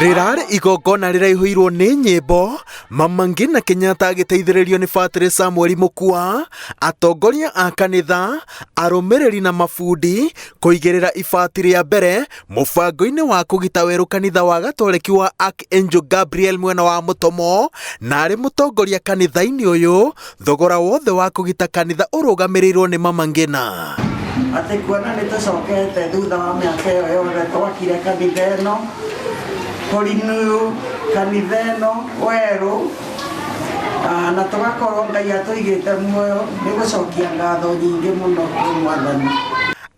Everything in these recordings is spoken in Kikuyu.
Rĩrarĩ igongona rĩraihũirwo nĩ nyĩmbo, Mama Ngina Kenyatta agĩteithĩrĩrio nĩ Batĩrĩ Samuel Mũkua, atongoria a kanitha, arũmĩrĩri na mabundi kũigĩrĩra ibati rĩa mbere mũbango-inĩ wa kũgita werũ kanitha wa Gatoreki wa Archangel Gabriel mwena wa Mũtomo, na arĩ mũtongoria kanitha-inĩ ũyũ, thogora wothe wa kũgita kanitha ũrũgamĩrĩirwo nĩ Mama Ngina. Atĩ kuona nĩ tũcokete thutha wa mĩaka ĩyo yothe twakire kanitha ĩno, kũrinew kanitha ĩno werũ, na tũgakorwo Ngai atũigĩte muoyo, nĩ gũcokia ngatho nyingĩ mũno kwĩ Mwathani.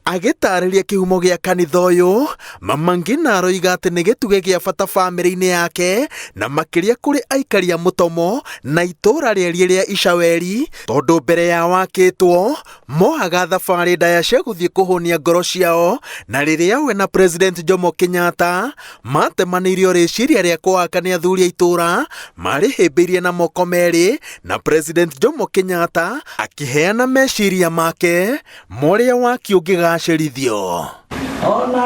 Agĩtaarĩria kĩhumo gĩa kanitha ũyũ, Mama Ngina aroiga atĩ nĩ gĩtugĩ gĩa bata bamĩrĩ-inĩ yake na makĩria kũrĩ aikari a Mũtomo na itũũra rĩariĩ rĩa Icaweri tondũ mbere ya wakĩtwo mohaga thabarĩ ndaya cia gũthiĩ kũhũnia ngoro ciao na rĩrĩa we na President Jomo Kenyatta matemanĩirio rĩciria rĩa kũwaka nĩ athuri a itũũra marĩhĩmbĩirie na moko merĩ na President Jomo Kenyatta akĩheana meciria make Mũrĩa waki ũngĩgacĩrithio. Ona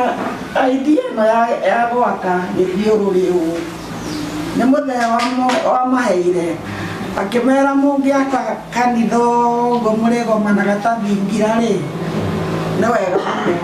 idea ĩno ya gwaka gĩthiũrũrĩ ũũ nĩ mũthee wamaheire, akĩmera mũngĩaka kanitha ũguo mũrĩgomanaga ta thingira-rĩ, nĩ wega mũno.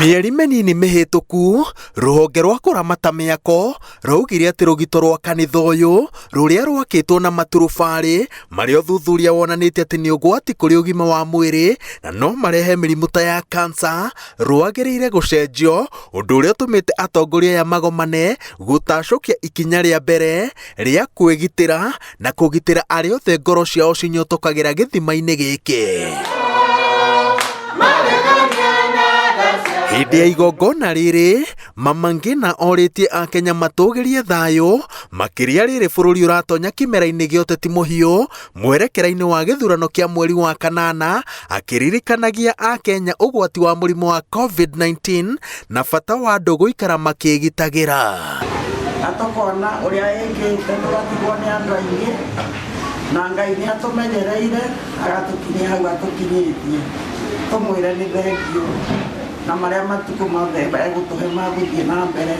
Mĩeri mĩnini mĩhĩtũku, rũhonge rwa kũramata mĩako Raugire atĩ rũgito rwa kanitha ũyũ rũrĩa rwakĩtwo na maturubarĩ marĩa ũthuthuria wonanĩtie atĩ nĩ ũgwati kũrĩ ũgima wa mwĩrĩ na no marehe mĩrimũ ta ya kansa rwagĩrĩire gũcenjio, ũndũ ũrĩa ũtũmĩte atongoria aya magomane gũtacũkia ikinya rĩa mbere rĩa kwĩgitĩra na kũgitĩra arĩa othe ngoro ciao cinyotokagĩra gĩthima-inĩ gĩkĩ. Hĩndĩ ya igongona rĩrĩ, Mama Ngina orĩtie Akenya matũgĩrie thayũ makĩria rĩrĩ bũrũri ũratonya kĩmera-inĩ gĩa ũteti mũhiũ mwerekera-inĩ wa gĩthurano kĩa mweri wa kanana, akĩririkanagia Akenya ũgwati wa mũrimũ wa COVID-19 na bata wa andũ gũikara makĩĩgitagĩra. Na tũkona ũrĩa ĩkĩte tũgatigwo nĩ andũ aingĩ, na Ngai nĩ atũmenyereire agatũkinyia hau atũkinyĩtie, tũmwĩre nĩ thengiũ na marĩa matukũ mothe egũtũhe ma gũthiĩ na mbere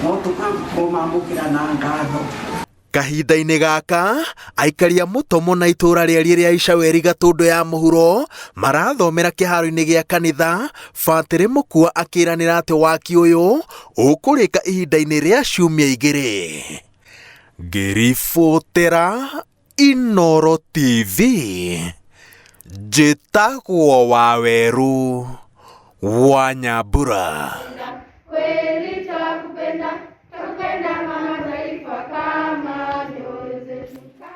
no tũkamũmamũkĩra na ngatho. Kahinda-inĩ gaka, aikari a Mũtomo na itũũra rĩariĩ rĩa Icaweri Gatũndũ ya mũhuro marathomera kĩharo-inĩ gĩa kanitha, Batĩrĩ Mũkua akĩranĩra atĩ waki ũyũ ũkũrĩka ihinda-inĩ rĩa ciumia igĩrĩ. Ngĩribotera Inooro TV, njĩtagwo Wawerũ wa Nyambura.